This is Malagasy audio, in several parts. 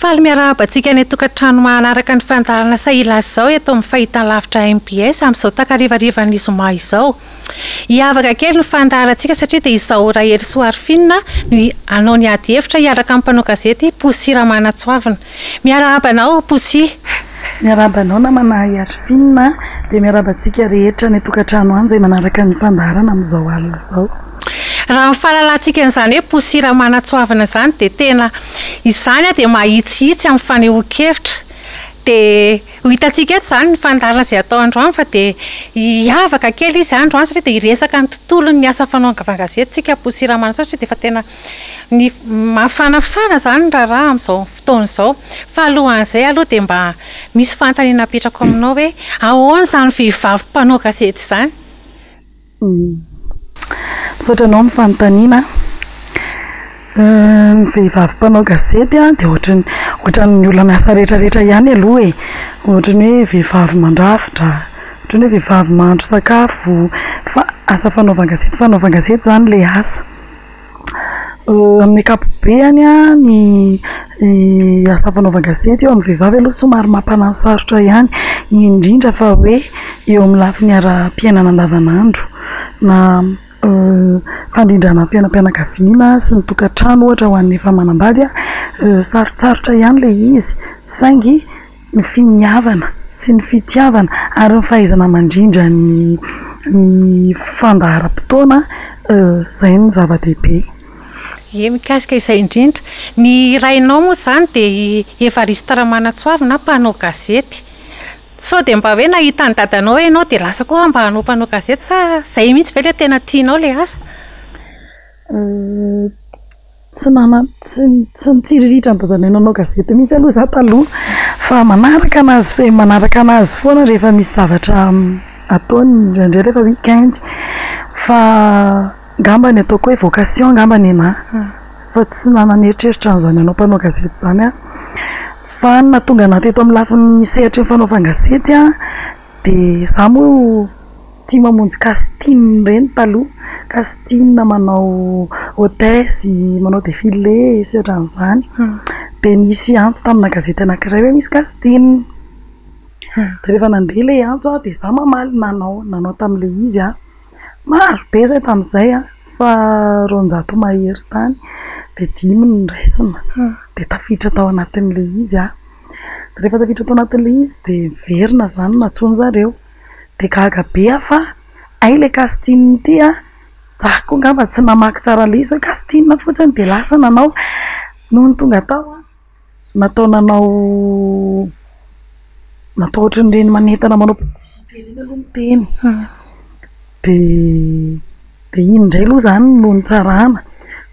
Faly miarahaba antsika any an-tokantrano manaraka ny fandaharana Sahy Hilaza Izao eto amin'ny fahitalavitra mbs amin'izao takarivarivan'ny zoma izao. Hiavaka kely ny fandaharantsika satria dia izaho Rahelisoa Arphine no hanao ny ady hevitra hiaraka amin'ny mpanao gazety Poussy Ramanantsoavina. Miarahaba anao Poussy. Miarahaba anao namana Arphine dia miarahaba antsika rehetra any an-tokantrano any izay manaraka ny fandaharana amin'izao alina izao. Raha ny fahalalantsika an'izany hoe Poussy Ramanantsoavina izany dia tena izany dia mahitsihitsy amin'ny fanehoan-kevitra. Dia ho hitantsika eto izany ny fandaharana izay atao androany fa dia hiavaka kely izy androany satria dia hiresaka ny tontolon'ny asa fanaovan-gazety isika Poussy Ramanantsoavina satria dia efa tena ny mafanafana izany ny raharaha amin'izao fotoana izao. Fa alohan'izay aloha dia mba misy fanontaniana apetrako aminao hoe ahoana izany vehivavy mpanao gazety izany? Misaotra anao amin'ny fanontaniana. Ny vehivavy mpanao gazety dia ohatran'ny ohatran'ny olona miasa rehetra rehetra ihany aloha e. Ohatran'ny hoe vehivavy mandrafitra, ohatran'ny hoe vehivavy mahandro sakafo, fa asa fanaovan-gazety fanaovan-gazety izany ilay asa. Amin'ny ankapobeany ny asa fanaovan-gazety eo amin'ny vehivavy aloha somary mampanahy sarotra ihany, indrindra fa hoe eo amin'ny lafiny ara-piainana andavanandro na fandrindrana fiainam-pianakaviana sy ny tokantrano ohatra ho an'ny efa manambady, sarotsarotra ihany ilay izy saingy ny finiavana sy ny fitiavana ary ny fahaizana mandrindra ny ny fandaharam-potoana, izay no zava-dehibe. Ie, mikasika izay indrindra. Ny rainao moa izany dia i Evariste Ramanantsoavina mpanao gazety. Sao dia mba hoe nahita an'i dadanao ianao dia lasa koa mba hanao mpanao gazety sa izay mihitsy ve ilay tena tianao ilay asa? Tsy nana- tsy tsy nitsiriritra an'i dadanay nanao gazety mihitsy aloha izaho taloha fa manaraka anazy fe- manaraka anazy foana rehefa misy zavatra ataony indraindray rehefa week-end fa angamba ny ataoko hoe vocation angamba ny anahy fa tsy nanana eritreritra an'izany hanao mpanao gazety izany aho fa ny nahatonga anahy teto amin'ny lafiny sehatry ny fanaovan-gazety an Dia izaho moa tia mamonjy casting ireny taloha, casting manao hotesse, manao défilé sy ohatran'izany. Dia nisy antso tamina gazety anankiray hoe misy casting. Dia rehefa nandeha ilay antso aho dia izaho mamaly nanao, nanao tamin'ilay izy aho. Maro be izay tamin'izay an, fa 200 mahery tany, dia dimy no noraisina. Dia tafiditra tao anatin'ilay izy aho. Rehefa tafiditra tao anatin'ilay izy dia niverina izany nantsoin-dry zareo. Dia gaga be aho fa hay ilay casting ity an, za koa angamba tsy namaky tsara an'ilay izy hoe casting fotsiny dia lasa nanao. Nony tonga tao aho, natao nanao, natao ohatran'ireny manentana manao publicité ireny aloha ny teny. Dia dia iny indray aloha izany no nitsarana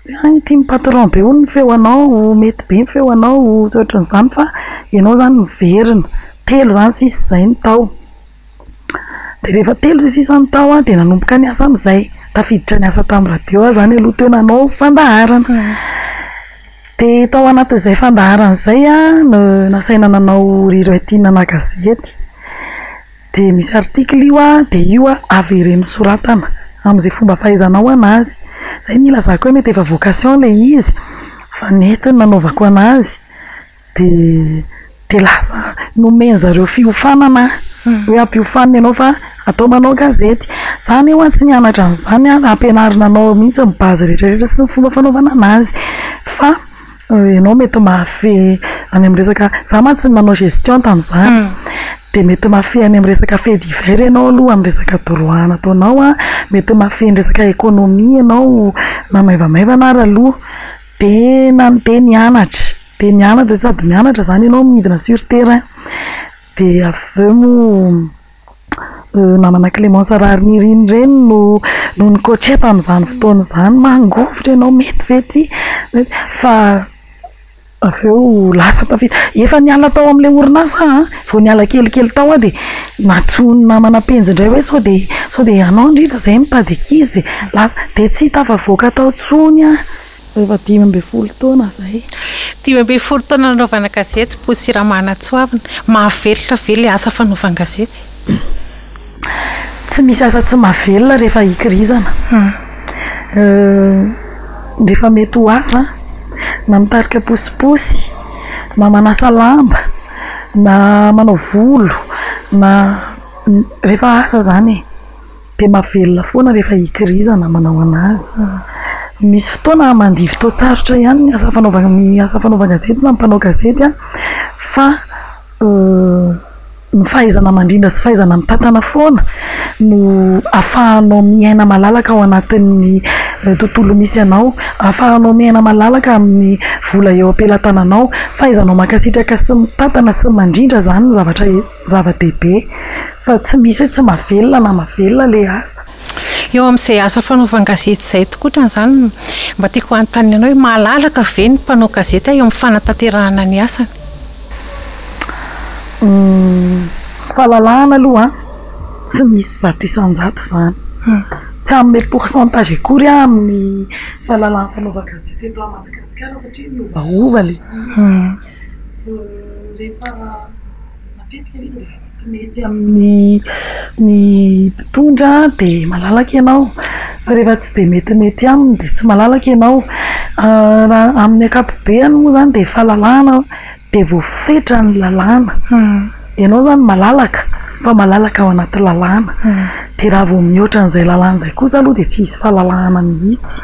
hoe hay tian'ny patron be hono ny feonao, mety be ny feonao, ohatran'izany fa ianao izany miverina. Telo izany sisa izay no tao. Dia rehefa telo sisa no tao an, dia nanomboka niasa amin'izay. Tafiditra niasa tamin'ny radio aho izany aloha teo nanao fandaharana. Dia tao anatin'izay fandaharana izay an, no nasaina nanao rewriting ana gazety. Dia misy article io an, dia io an avereno soratana amin'izay fomba fahaizanao anazy. Izay no ilazako hoe mety efa vocation ilay izy fa nety ny nanaovako anazy. Dia dia lasa nomen-zareo fiofanana aho hoe ampiofanina ianao fa atao manao gazety. Za anie ho'a tsy nianatra an'izany an, ampianarina anao mihitsy ny base rehetra rehetra sy ny fomba fanaovana anazy fa Ianao mety mahafehy any amin'ny resaka, za mantsy nanao gestion tamin'izany, dia mety mahafehy any amin'ny resaka fait divers ianao aloha amin'ny resaka droit nataonao an, mety mahafehy ny resaka économie ianao na maivamaivana ary aloha, dia na dia nianatra, dia nianatra sady mianatra izany ianao midina sur terrain, dia avy eo moa. Namana Clémence Raharinirina ireny no no ni-coacher tamin'izany fotoana izany, mangovitra ianao mety ve ity? Fa avy eo lasa tafita, efa niala tao amin'ilay orinasa aho an, vao niala kelikely tao aho dia nantsoin'ny namana penjy indray hoe sao dia sao dia ianao ndry fa izay mitady ankizy dia lasa, dia tsy tafavoaka tao intsony aho. Efa 15 taona izay. 15 taona nanaovana gazety, Poussy Ramanantsoavina. Mahavelona ve ilay asa fanaovan-gazety? Tsy misy asa tsy mahavelona rehefa ikirizana. Rehefa mety ho asa, na mitarika posiposy, na manasa lamba, na manao volo, na rehefa asa izany e, dia mahavelona foana rehefa ikirizana manao an'azy. Misy fotoana mandia fotoan-tsarotra ihany ny asa fanaovana ny asa fanaovan-gazety na ny mpanao gazety an, fa ny fahaizana mandrindra sy fahaizana mitantana foana no ahafahanao miaina malalaka ao anatin'ny tontolo misy anao, ahafahanao miaina malalaka amin'ny vola eo am-pelatananao. Fahaizanao mankasitraka sy mitantana sy mandrindra izany no zavatra zava-dehibe fa tsy misy hoe tsy mahavelona na mahavelona ilay asa. Eo amin'izay asa fanaovan-gazety izay tokoa ohatran'izany mba tiako hanontaniana anao hoe malalaka ve ny mpanao gazety eo amin'ny fanatanterahana ny asany? Fahalalahana aloha an, tsy misy 100% izany. Tsy hanome pourcentage akory aho amin'ny fahalalahan'ny fanaovan-gazety eto Madagasikara satria miovaova ilay izy. Rehefa matetika ilay izy rehefa metimety amin'ny ny mpitondra dia malalaka ianao, fa rehefa tsy dia metimety aminy dia tsy malalaka ianao. Raha amin'ny ankapobeny moa izany dia fahalalahana dia voafetra ny lalàna. Ianao izany malalaka fa malalaka ao anaty lalàna. Dia raha vao mihoatra an'izay lalàna izay kosa aloha dia tsy hisy fahalalahana mihitsy.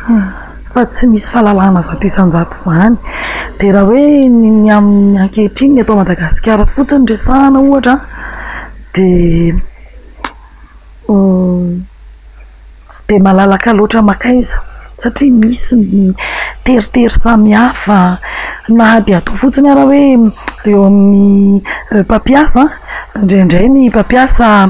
Fa tsy misy fahalalahana 100% izany. Dia raha hoe ny amin'ny ankehitriny ny eto Madagasikara fotsiny no resahana ohatra dia Tsy dia malalaka loatra mankaiza satria misy ny teritery samihafa na dia atao fotsiny ara hoe eo amin'ny mpampiasa, indraindray ny mpampiasa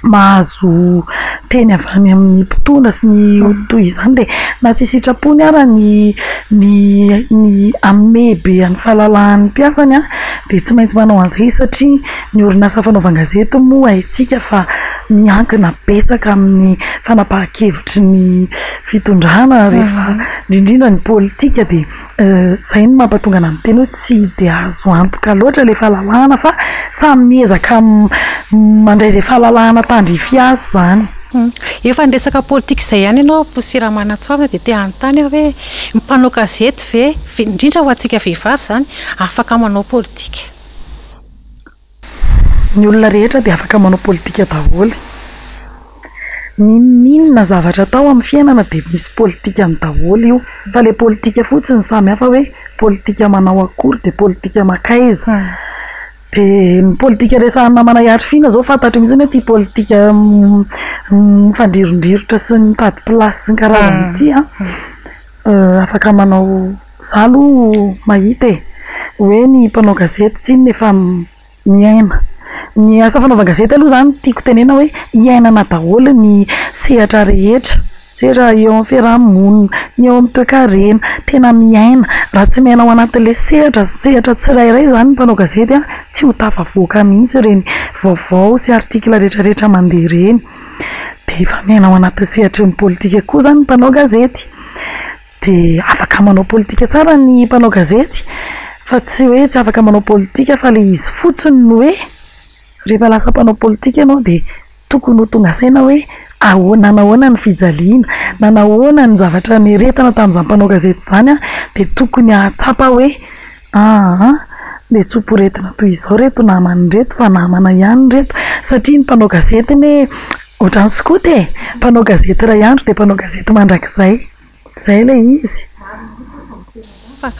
mahazo teny avy any amin'ny mpitondra sy ny toy izany dia na tsy sitrapony ara ny ny ny hanome be an'ny fahalalahan'ny mpiasany dia tsy maintsy manao an'izay izy satria Ny orinasa fanaovan-gazety moa haintsika fa miankina betsaka amin'ny fanapahan-kevitry ny fitondrana rehefa indrindra indrindra ny politika dia izay no mampatonga anà miteny hoe tsy dia azo antoka loatra ilay fahalalahana fa samy miezaka mandray izay fahalalahana tandrify azy izany. Efa niresaka politika izay ihany ianao Poussy Ramanantsoavina dia te hanontany aho hoe ny mpanao gazety ve, indrindra ho antsika vehivavy izany, afaka manao politika? Ny olona rehetra dia afaka manao politika daholo. N'inon'inona zavatra atao amin'ny fiainana dia misy politikany daholo io. Fa ilay politika fotsiny samy hafa hoe politika manao akory dia politika mankaiza. Dia ny politika resahan'i namana Iarifina izao fantatro mihitsy hoe ity politika mifandrirondrirotra sy mitady place sy ny karazany ity an. Afaka manao, za aloha mahita e, hoe ny mpanao gazety tsinona efa miaina. Ny asa fanaovan-gazety aloha izany tiako tenena hoe iainana daholo ny sehatra rehetra, sehatra eo amin'ny fiaraha-monina, ny eo amin'ny toekarena, tena miaina. Raha tsy miaina ao anatin'ilay sehatra, sehatra tsirairay izany ny mpanao gazety an, tsy ho tafavoaka mihitsy ireny vaovao sy article rehetrarehetra mandeha ireny. Dia efa miaina ao anatin'ny sehatry ny politika koa izany ny mpanao gazety. Dia afaka manao politika tsara ny mpanao gazety fa tsy hoe tsy afaka manao politika fa ilay izy fotsiny no hoe rehefa lasa mpanao politika ianao dia tokony ho tonga saina hoe ahoana nanahoana ny fijaliana, nanahoana ny zavatra nieretana tamin'izany mpanao gazety izany dia tokony hahatsapa hoe Aa dia tso-poretina toy izao reto namana ireto fa namana ihany ireto satria ny mpanao gazety anie ohatran'ny skoto e! Mpanao gazety iray andro dia mpanao gazety mandrakizay. Izay ilay izy. Fa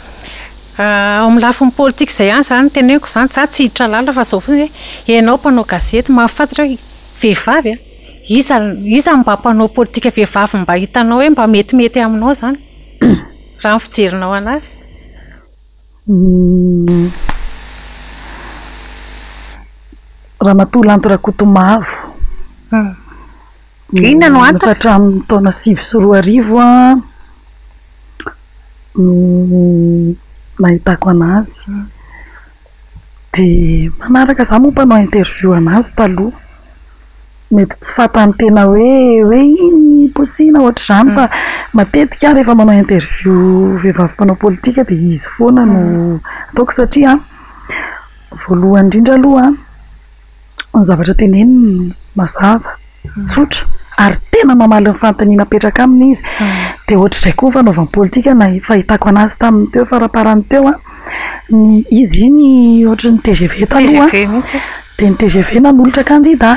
ao amin'ny lafiny politika izay ihany izany no teneniko izany, za tsy hiditra lalina fa izao fotsiny hoe ianao mpanao gazety mahafantatra hoe vehivavy a! Iza iza no mba mpanao politika vehivavy mba hitanao hoe mba metimety aminao izany raha ny fijerinao anazy? Ramatoa Lanto Rakotomavo. Inona no antony? Efa hatramin'ny taona 2009 no nahitako an'azy. Dia manaraka, izaho moa mpanao interview an'azy taloha. Mety tsy fantany tena hoe hoe iny Poussy na ohatr'izany fa matetika aho rehefa manao interview vehivavy mpanao politika dia izy foana no ataoko satria voalohany indrindra aloha ny zavatra teneniny mazava, tsotra ary tena mamaly ny fanontaniana apetraka aminy izy. Dia ohatr'izay koa ny fanaovany politika na fahitako an'azy tamin'ny teo faramparany teo an. Ny izy iny ohatry ny tgv taloha TGV mihitsy izy. Dia ny tgv nanolotra kandida.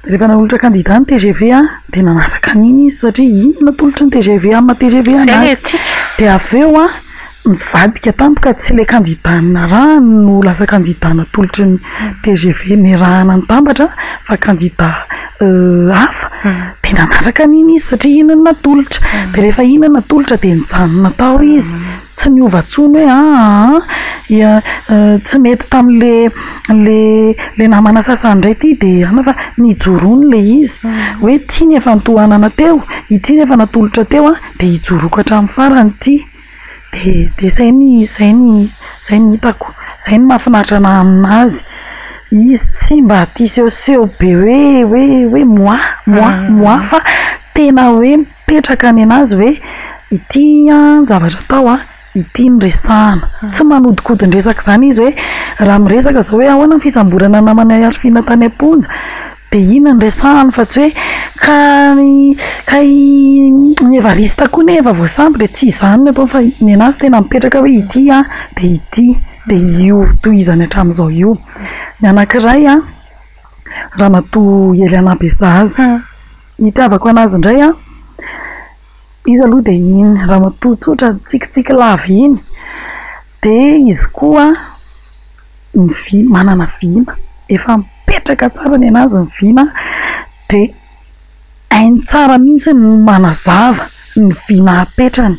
Dia rehefa nanolotra kandida ny tgv dia nanaraka an'iny izy satria iny no natolotry ny tgv amin'ny maha tgv Izay anazy. ilay antsika. Dia avy eo nivadika tampoka tsy ilay kandida narahany no lasa kandida natolotry ny tgv nirahana nitambatra fa kandida hafa. Dia nanaraka an'iny izy satria iny no natolotra. Dia rehefa iny no natolotra dia nijanona tao izy. Tsy niova intsony hoe aa ia tsy mety tamin'le le le namana sasany indray ity dia ana fa nijoroany ilay izy hoe ity ny efa nitohanana teo, ity ny efa natolotra teo an, dia hijoroako hatramin'ny farany ity. Dia dia izay ny izay ny izay ny hitako, izay ny mahafinaritra anahy aminazy. Izy tsy mba tia sehoseho be hoe hoe hoe moi moi moi fa tena hoe mipetraka nenazy hoe ity an zavatra atao an, ity no resahana. Tsy manodikodin-dresaka izany izy hoe raha miresaka izao hoe ahoana ny fisamborana namana Arifina tany am-ponja dia iny no resahany fa tsy hoe ka i ka i Evariste koa anie efa voasambotra e, tsy izany no ataony fa nenazy tena mipetraka hoe ity an dia ity dia io tohizany hatramin'izao io. Ny anankiray an, Ramatoa Eliana Bezaza. Ny itiavako anazy indray an, izy aloha dia iny ramatoa tsotra mitsikitsiky lava iny, dia izy koa ny vi- manana vina, efa mipetraka tsara ny anazy ny vina, dia hainy tsara mihitsy ny manazava ny vina apetrany,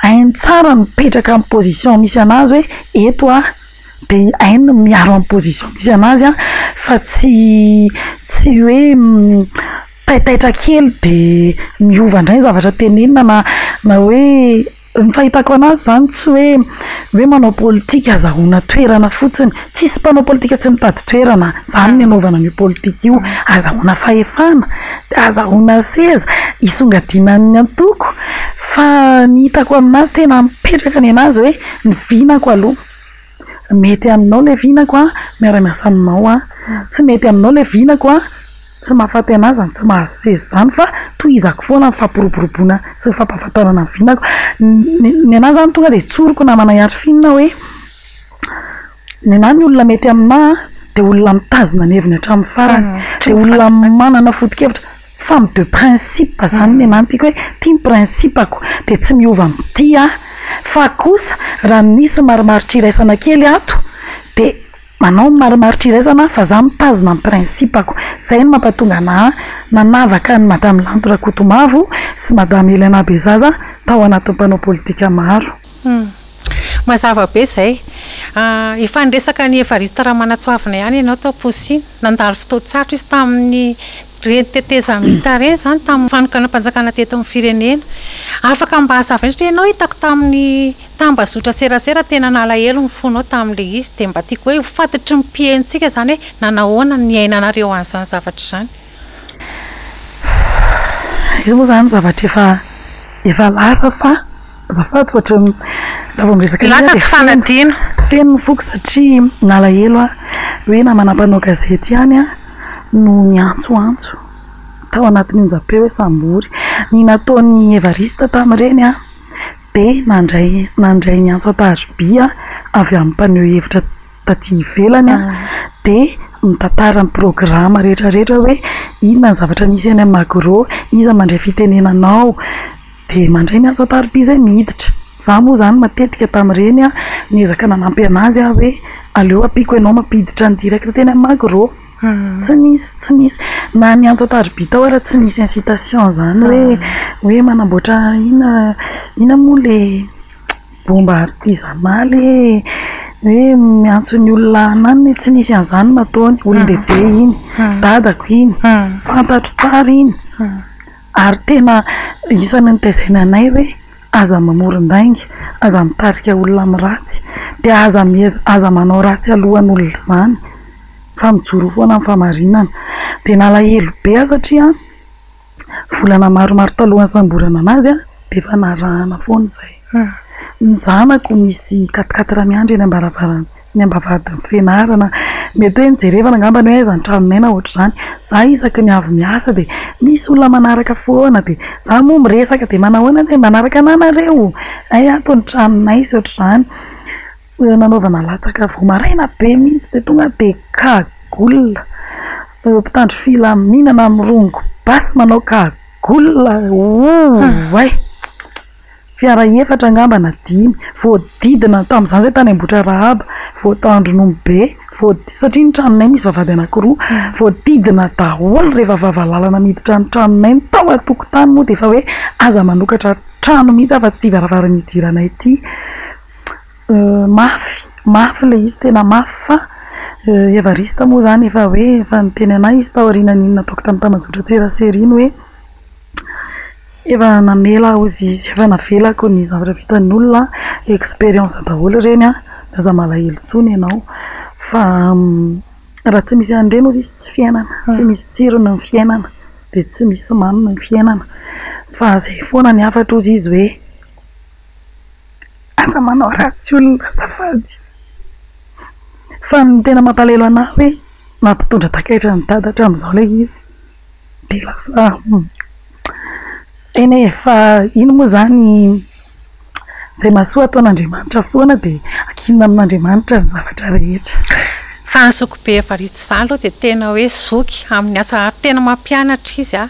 hainy tsara ny mipetraka amin'ny position misy anazy hoe eto aho. Dia hainy ny miaro amin'ny position misy anazy an, fa tsy tsy hoe taitaitra kely dia miova indray ny zavatra tenenina na na hoe ny fahitako anazy izany tsy hoe hoe manao politika azahoana toerana fotsiny, tsisy mpanao politika tsy mitady toerana, izany ny anaovana an'io politika io, azahoana fahefana, azahoana seza, hisongadinan'ny antoko, fa ny hitako aminazy tena mipetraka ny anazy hoe ny vinako aloha. Mety aminao ilay vinako an, miara-miasa aminao aho. Tsy mety aminao ilay vinako an, tsy mahafaty an'ahy izany tsy mahazo seza izany fa tohizako foana ny fampiroboroboana sy ny fampahafantarana ny vinako. Ny an'ahy izany tonga dia tsoriko namana Arifine hoe ny an'ahy ny olona mety amin'ahy dia olona mitazona ny heviny hatramin'ny farany, dia olona manana foto-kevitra. Femme de principe zany ny anah tiako hoe ity ny principe-ko dia tsy miova amin'ity aho fa kosa raha misy marimaritra iraisana kely ato dia manao ny marimaritra iraisana aho fa za mitazona ny principe-ko zay no mampatonga anah nanavaka an'i madame Lanto Rakotomavo sy madame Eliana Bezaza tao anatin'ny mpanao politika maro. Mazava be izay. Efa niresaka an'i Evariste Ramanantsoavina ihany ianao tao Posia. Nandalo fotoan-tsarotra izy tamin'ny ireny tetezamita ireny izany, tamin'ny fanonganam-panjakana teto amin'ny firenena. Afaka mba hazavaina satria ianao hitako tamin'ny tambazotra serasera tena nalahelo ny fonao tamin'ilay izy. Dia mba tiako hoe ho fantatry ny mpihainontsika izany hoe nanahoana ny niainanareo an'izany zavatra izany. Izy moa izany zavatra efa efa lasa fa azafady fa ohatran'ny raha vao miresaka an'iny Lasa aho tsy dia feno fanadino. feno ny foko satria nalahelo aho hoe namana mpanao gazety ihany aho no niantsoantso tao anatin'ny onjam-peo hoe sambory. Ny nataon'i Evariste tamin'ireny an dia nandray nandray ny antso an-tarobia avy amin'ny mpaneho hevitra taty ivelany an, dia mitantara ny programa rehetra rehetra hoe inona ny zavatra misy any amin'ny magro, iza mandray fitenenana ao, dia mandray ny antso an-tarobia izay miditra. Za moa izany matetika tamin'ireny an, niezaka nanampy an'azy aho hoe aleo ampiako ianao mampiditra ny direct teny amin'ny magro. Tsy nisy, tsy nisy, na ny antso an-tarobia tao ara tsy nisy incitation izany hoe hoe manamboatra inona inona moa ilay Bomba artisanal e! Hoe miantso ny olona hananina e! Tsy nisy an'izany nataony, olon-dehibe iny, dadako iny, fantatro tsara iny, ary tena isan'ny nitaizana anay hoe aza mamoron-dainga, aza mitarika olona amin'ny ratsy, dia aza mieza- aza manao ratsy alohan'olona izany fa mijoroa foana amin'ny fahamarinana. Dia nalahelo be aho satria Volana maromaro talohan'ny nisamborana anazy dia efa narahana foana izay. Ny zanako misy quatre quatre miandry eny am-baravarana, eny am-bavahadin'ny fianarana. Mety hoe nijerevana angamba hoe aiza ny tranonay na ohatr'izany. Za isaky ny avy miasa dia misy olona manaraka foana dia za moa miresaka dia manahoana hoe manaraka anah nareo? Hay ato ny tranonay sy ohatr'izany. Nanaovana latsaka vao maraina be mihitsy dia tonga dia cagoule. Ireo mpitandro filaminana mirongo basy manao cagoule, oay! Fiara efatra angamba na dimy, voadidina tamin'izany izay tany Ambohitrarahaba, voatandronono be, voa- satria ny tranonay misy vavahady anankiroa, voadidina daholo rehefa vavalalana miditra ny tranonay, ny tao an-tokotany moa dia efa hoe aza manokatra trano mihitsy afa-tsy ity varavarana idiranay ity. Mafy, mafy ilay izy, tena mafy fa Evariste moa izany efa hoe efa niteny an'ahy izy taorianan'iny nataoko tamin'ny tambajotran-tserasera iny hoe efa namela aho hozy izy, efa navelako ny zavatra vitan'ny olona, expérience daholo ireny an, dia aza malahelo intsony ianao fa raha tsy misy an'ireny hozy izy tsy fiainana, tsy misy tsirony ny fiainana, dia tsy misy mamy ny fiainana fa izay foana ny hafatra hozy izy hoe. Aza manao ratsy olona azafady. Fa ny tena mampalahelo anah hoe mampitondra takaitra an'i dada hatramin'izao ilay izy. Dia lasa eny e, fa iny moa izany izay mahasoa ataon'Andriamanitra foana dia ankinina amin'Andriamanitra ny zavatra rehetra. Izany zokibe Evariste izany aloha dia tena hoe zoky amin'ny asa ary tena mampianatra izy a.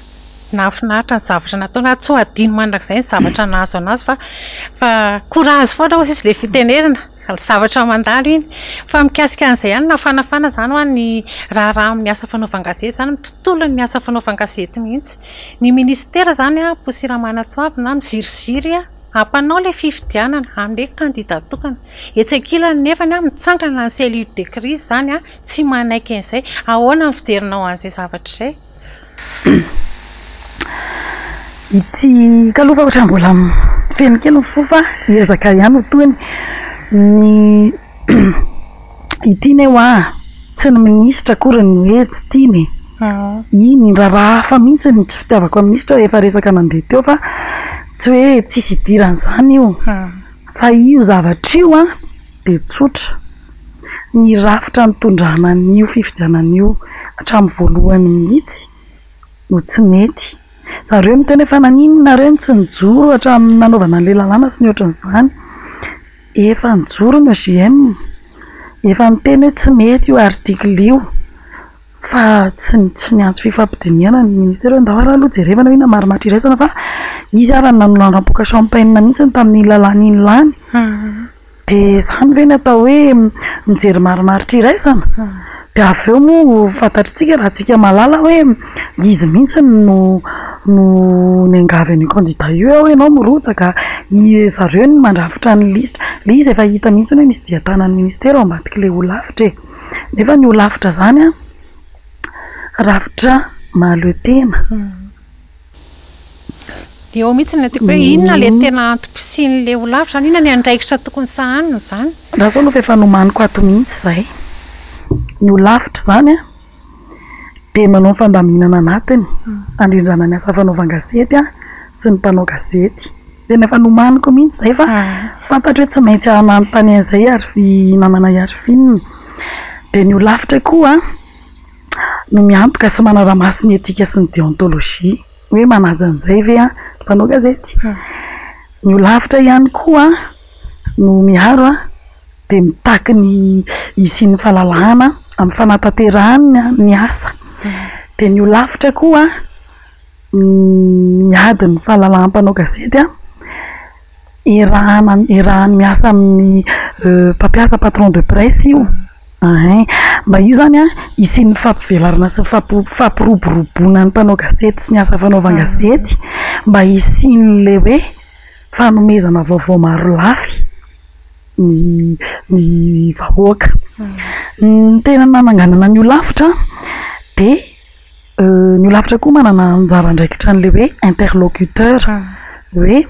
Nahafinaritra ny zavatra nataony ary tsy ho adino mandrakizay ny zavatra nahazo anazy fa fa courage foana hozy izy ilay fitenenana, zavatra mandalo iny. Fa mikasika an'izay ihany nafanafana izany hoa ny raharaha amin'ny asa fanaovan-gazety izany, amin'ny tontolon'ny asa fanaovan-gazety mihitsy. Ny ministera izany an, Poussy Ramanantsoavina miziriziry hampanao ilay fifidianana amin'ilay kandida tokana. Etsy ankilany nefany an, mitsangana ny cellule de crise izany an, tsy manaiky an'izay. Ahoana ny fijerinao an'izay zavatra izay? Ity kaloha fa ohatran'ny mbola feno kely ny fo fa hiezaka ihany ho tohiny. Ny ity anie hoa tsy ny minisitra akory ny hoe tsy tiana e. Iny raharaha hafa mihitsy ny tsy fitiavako ny minisitra efa resaka nandeha teo fa tsy hoe tsisy idiran'izany io. Fa io zavatra io an dia tsotra. Ny rafitra nitondrana an'io fifidianana io hatramin'ny voalohany mihitsy no tsy nety. Zareo miteny hoe fa naninona nareo no tsy nijoro hatramin'ny nanaovana an'ilay lalàna sy ny ohatran'izany. Efa nijoro ny OJM, efa niteny hoe tsy mety io article io fa tsy tsy niantso fifampidinihana ny ministera hoe ndao ary aloha jerevana hoe inona marimaritra iraisana fa izy ary nanampoka champagne mihitsy tamin'iny lalàna iny lany. Dia izany ve ny atao hoe mijery marimaritra iraisana? Dia avy eo moa fantatr'tsika raha tsika mahalala hoe izy mihitsy no no niangavy an'io candidat io hoe ao ianao mirotsaka, i zareo no mandrafitra ny lisitra. Ilay izy efa hita mihitsy hoe misy dian-tanan'ny ministera ao ambadik'ilay holafitra e! Nefa ny holafitra izany an, rafitra mahaleo tena. Dia eo mihitsy no tiako hoe inona ilay tena antom-pisian'ilay holafitra izany, inona ny andraikitra tokony sahanina izany? Za zao aloha efa nomaniko ato mihitsy izay. Ny holafitra izany an, dia manao ny fandaminana anatiny, handrindrana ny asa fanaovan-gazety sy ny mpanao gazety. Tena efa nomaniko mihitsy izay fa fantatro hoe tsy maintsy hanontany an'izay i namana Arifine. Dia ny holafitra koa an. no miantoka sy manara-maso ny etika sy ny deontologie, hoe manaja an'izay ve ny mpanao gazety? Ny holafitra ihany koa no miaro dia mitaky ny hisian'ny fahalalahana amin'ny fanatanterahana ny asa. Dia ny holafitra koa miady ny fahalalahan'ny mpanao gazety. Iarahana iarahany miasa amin'ny mpampiasa patron de presse io ein, mba io zany an hisian'ny fampivelarana sy fampiroboroboana ny mpanao gazety sy ny asa fanaovan-gazety mba hisian'ilay hoe fanomezana vaovao marolafy ny ny vahoaka. Ny tena nananganana ny holafitra dia Ny holafitra koa manana anjara andraikitra an'ilay hoe interlocuteur, hoe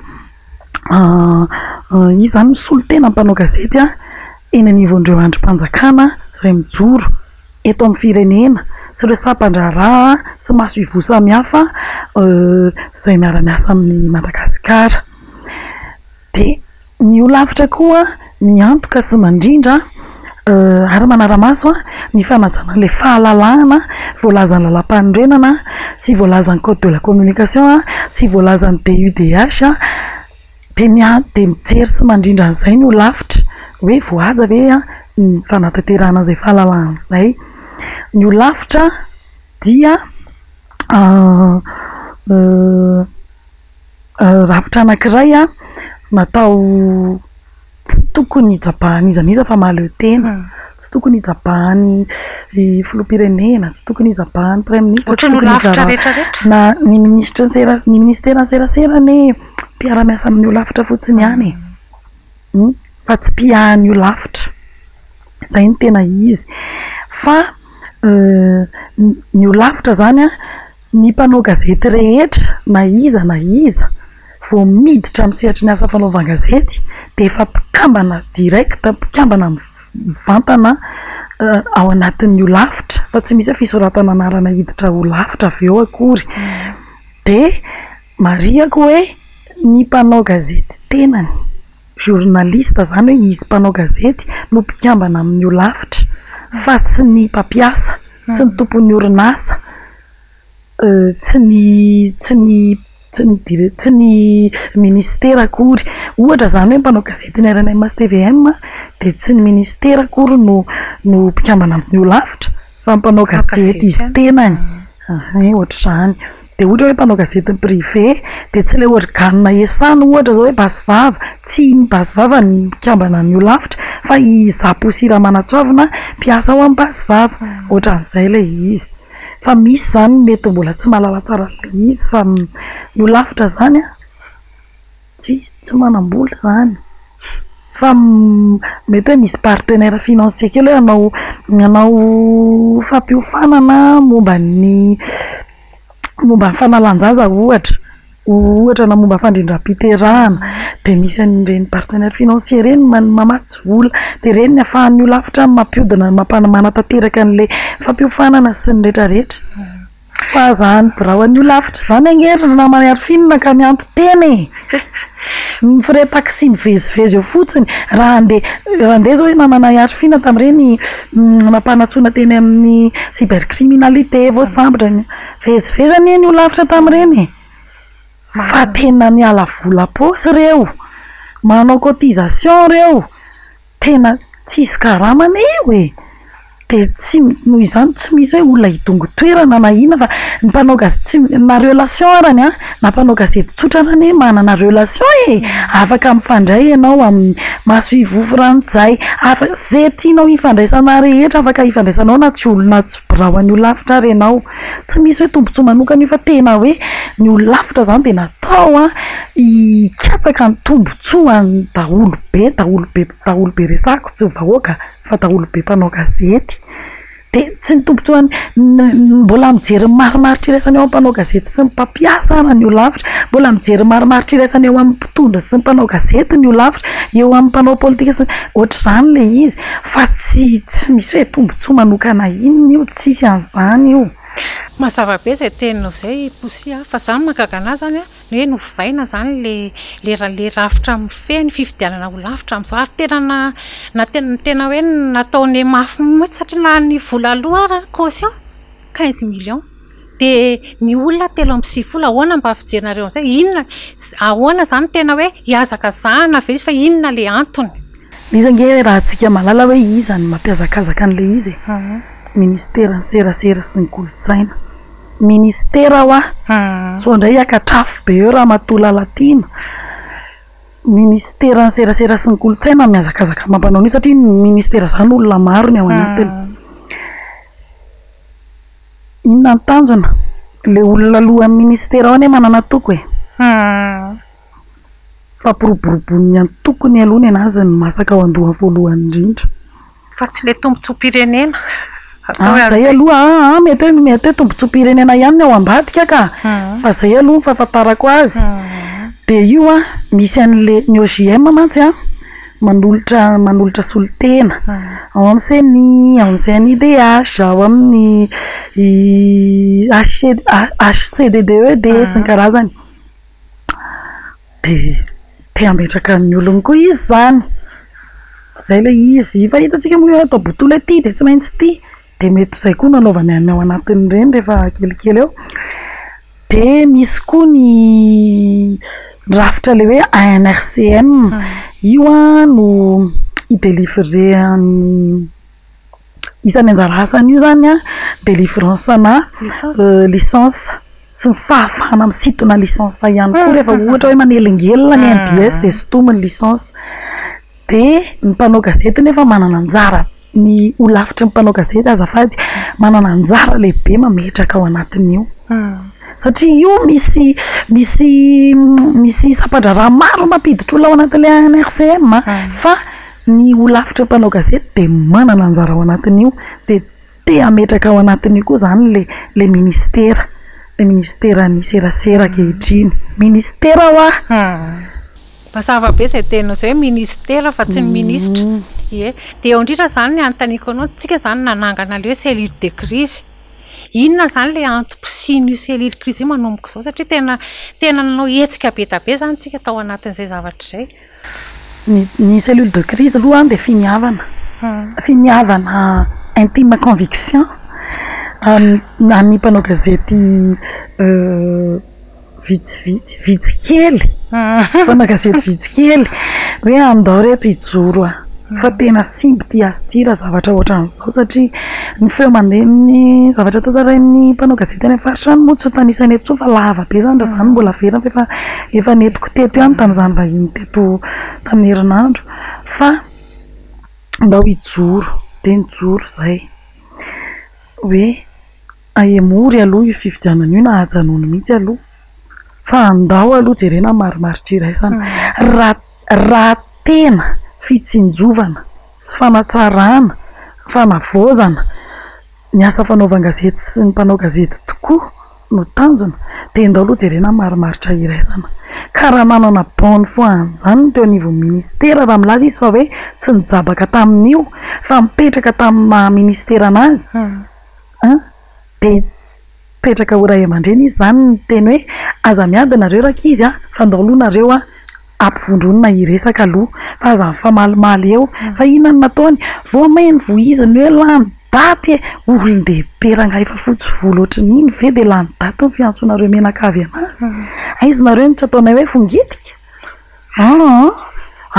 izy izany misolo tena ny mpanao gazety eny anivon'ireo andrim-panjakana izay mijoro eto amin'ny firenena sy ireo sampan-draharaha sy masoivoho samihafa izay miara-miasa amin'i Madagasikara. Dia ny holafitra koa miantoka sy mandrindra ary manara-maso ny fanajana ilay fahalalahana voalazan'ny lalàmpanorenana sy voalazan'ny code de la communication sy voalazan'ny DUDH dia mia- dia mijery sy mandrindra an'izay ny holafitra. Hoe voahaja ve ny fanatanterahana izay fahalalahana izay. Ny holafitra dia rafitra anankiray natao tsy tokony hijabahan'iza n'iza fa mahaleo tena, tsy tokony hijabahan'ny filoham-pirenena, tsy tokony hijabahan'ny praiminisitra, tsy Ohatran'ny tokony holafitra hijaba- rehetrarehetra. na ny minisitry ny sera- ny ministeran'ny serasera anie mpiara-miasa amin'ny holafitra fotsiny ihany e, fa tsy mpiahan'ny holafitra, izay no tena izy. Fa ny holafitra izany an, ny mpanao gazety rehetra na iza na iza vao miditra amin'ny sehatry ny asa fanaovan-gazety dia efa mpikambana direct, mpikambana mivantana ao anatin'ny holafitra fa tsy misy hoe fisoratana anarana hiditra holafitra avy eo akory. Dia marihako hoe ny mpanao gazety tenany, journaliste izany hoe izy mpanao gazety no mpikambana amin'ny holafitra fa tsy ny mpampiasa, tsy ny tompon'ny orinasa. Tsy ny tsy ny tsy ny dire tsy ny ministera akory. Ohatra izany hoe mpanao gazetin'ny rnm sy tvm dia tsy ny ministera akory no no mpikambana amin'ny holafitra fa ny mpanao gazety izy tenany. Ehe, ohatr'izany. Dia ohatra hoe mpanao gazetin'ny privé dia tsy ilay organe iasany ohatra izao hoe Basy Vava, tsy ny Basy Vava no mpikambana amin'ny holafitra fa i Zapo sy Ramanantsoavina mpiasa ao amin'ny Basy Vava. Ohatran'izay ilay izy. Fa misy izany mety mbola tsy mahalala tsara an'ilay izy fa ny holafitra izany an, tsisy, tsy manam-bola izany. Fa mety hoe misy partenaire financier kely hoe hanao hanao fampiofanana momba ny momba ny fanalan-jaza ohatra. Ohatra na momba fandrindram-piterahana dia misy an'ireny partenaire financier ireny mamatsy vola dia ireny ny ahafahan'ny holafitra mampiodina manatanteraka an'ilay fampiofanana sy ny rehetra rehetra. Fa izany birao an'ny holafitra izany ange ry namana Arifina ka mianto-tena e! Ny frais taxi mivezivezy eo fotsiny. Raha handeha raha handeha izao i namana Arifina tamin'ireny nampanantsoina teny amin'ny cybercriminalité voasambotra. Vezivezy anie ny holafitra tamin'ireny e! Fa tena miala vola paosy reo, manao cotisation reo, tena tsisy karama anie io e! Dia tsy, noho izany tsy misy hoe olona hidongy toerana na inona fa ny mpanao gazety tsy, na relation arany an, na mpanao gazety tsotra ary anie manana relation e! Afaka mifandray ianao amin'ny masoivoho frantsay, afaka, ze tianao hifandraisana rehetra afaka hifandraisanao na tsy olona tsy birao an'ny holafitra ary ianao. Tsy misy hoe tombontsoa manokana io fa tena hoe ny holafitra izany dia natao hikatsaka ny tombontsoan'ny daholobe, daholobe, daholobe resahako tsy vahoaka fa daholobe mpanao gazety. Dia tsy ny tombontsoan'ny, mbola mijery ny marimaritra iraisana eo amin'ny mpanao gazety sy ny mpampiasa ary ny holafitra, mbola mijery ny marimaritra iraisana eo amin'ny mpitondra sy ny mpanao gazety ny holafitra, eo amin'ny mpanao politika sy ny, ohatr'izany ilay izy fa tsy tsy misy hoe tombontsoa manokana inona io. Tsisy an'izany io. Mazava be izay teninao izay Poussy a! Fa za ny mahagaga anah zany a, ny hoe novaina zany le le le rafitra mifehy ny fifidianana ho lavitra amin'izao ary tena na na tena tena hoe nataony mafy mihitsy satria na ny vola aloa ary caution quinze millions dia ny olona 93 ahoana mba fijerinareo an'izay? Inona ahoana zany tena hoe hihazakazahana ve izy fa inona le antony? Iza ange raha tsika mahalala hoe iza no mampihazakazaka an'ilay izy e? Ministeran'ny serasera sy ny kolontsaina. Ministera hoa! Sao indray hiakatr'afo be eo Ramatoa Lalatiana. Ministeran'ny serasera sy ny kolontsaina no mihazakazaka mampanao an'io satria ny ministera izany olona maro ny ao anatiny. Inona ny tanjona? Ilay olona lohan'ny ministera ao anie manana antoko e! Fampiroboroboan'ny antokony aloha ny an'azy ny masaka ao an-dohany voalohany indrindra. Fa tsy ilay tombontsoam-pirenena. Ah, zay aloha an, mety hoe mety hoe tombontsoam-pirenena ihany ny ao ambadika ka. Fa zay aloha ny fahafantarako azy. Dia io an, misy an'ilay, ny OJM mantsy an, manolotra manolotra solontena ao amin'ny Ceni, ao amin'ny CNIDH, ao amin'ny HC HCDDED sy ny karazany. Dia te hametraka ny olony koa izy izany. Izay ilay izy. Efa hitantsika moa hoe atao botola ity dia tsy maintsy ity. Dia mety ho izay koa no anaovany an'ny ao anatin'ireny rehefa kelikely eo. Dia misy koa ny rafitra ilay hoe ANRCM. Io an no. hi-delivrer an'ny isan'ny anjara asan'io izany an, délivrance-na licence sy ny fahafahana misintona licence ihany koa rehefa ohatra hoe manelingelina ny MBS dia sintominy licence. Dia ny mpanao gazety nefa manana anjara, ny holafitry ny mpanao gazety azafady, manana anjara lehibe mametraka ao anatin'io. Satria io misy misy misy sampan-draharaha maro mampiditra olona ao anatin'ilay ANRCM fa ny holafitry ny mpanao gazety dia manana anjara ao anatin'io. Dia te hametraka ao anatin'io koa izany ilay ilay ministera, ilay ministeran'ny serasera ankehitriny. Ministera hoa! Mazava be izay teninao izay hoe ministera fa tsy ny minisitra. Ie. Dia eo indrindra izany ny anontaniako anao, tsika izany nanangana ilay hoe cellule de crise. Inona izany ilay antom-pisian'io cellule de crise io manomboka izao satria tena tena nanao hetsika be dia be izany tsika tao anatin'izay zavatra izay. Ny ny cellule de crise aloha dia finiavana, finiavana intime conviction an'ny mpanao gazety vitsivitsy, vitsy kely, mpanao gazety vitsy kely hoe andao reto hijoro a! fa tena simba ity asa ity raha zavatra ohatran'izao satria ny feo mandeha ny zavatra tantarain'ny mpanao gazety any amin'ny faritra any moa tsy ho tanisaina eto intsony fa lava be izany raha izany no mbola averina fa efa efa nentiko teto ihany tamin'izany vahiny teto tamin'ny herinandro fa ndao hijoro dia nijoro izahay hoe ahemory aloha io fifidianana io na ajanony mihitsy aloha fa andao aloha jerena ny marimaritra iraisana raha raha tena fitsinjovana sy fanatsarana, fanavaozana ny asa fanaovan-gazety sy ny mpanao gazety tokoa no tanjona dia ndao aloha jerena ny marimaritra iraisana. Ka raha manana bonne foi an'izany ny teo anivon'ny ministera raha milaza izy fa hoe tsy nijabaka tamin'io fa mipetraka tamin'ny maha ministera an'azy an, dia mipetraka ho ray aman-dreny izy izany niteny hoe aza miady nareo rankizy a, fa ndao aloha nareo a ampivondronina hiresaka aloha fa aza mifamalimaly eo, fa inona no nataony? Vao may novoiziny hoe lany daty e! Olon-dehibe rangahy efa fotsy volo ohatran'iny ve dia lany daty ny fiantsonareo mianakavy anazy? Aiza nareo no tsy ataonay hoe fongitika? Aa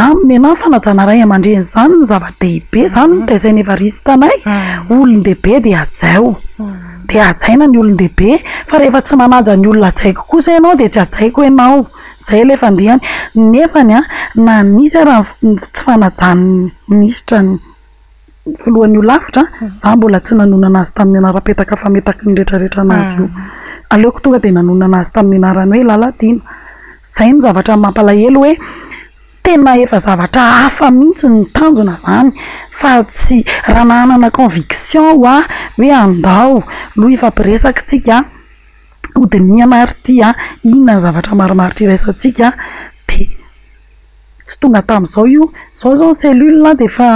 aminy ianao ny fanajana ray aman-dreny izany no zava-dehibe, izany no taizain'i Evariste anay, olon-dehibe dia hajaio, dia hajaina ny olon-dehibe fa rehefa tsy manaja ny olona hajaiko kosa ianao dia tsy hajaiko ianao, izay ilay fandehany, nefany an na nisy ara ny tsy fanajan'ny minisitra ny filohan'ny holafitra, za mbola tsy nanonana azy tamin'ny anaram-petaka fametaky ny retraretra anazy io, aleoko tonga dia nanonana azy tamin'ny anarany hoe Lalatiana. Zay no zavatra mampalahelo hoe tena efa zavatra hafa mihitsy ny tanjona zany fa tsy raha nanana conviction hoa hoe andao aloha hifampiresaka tsika hodinihana ary ity an, inona ny zavatra marimaritra iraisantsika dia tsy tonga tamin'izao io, izao izao ny cellule dia efa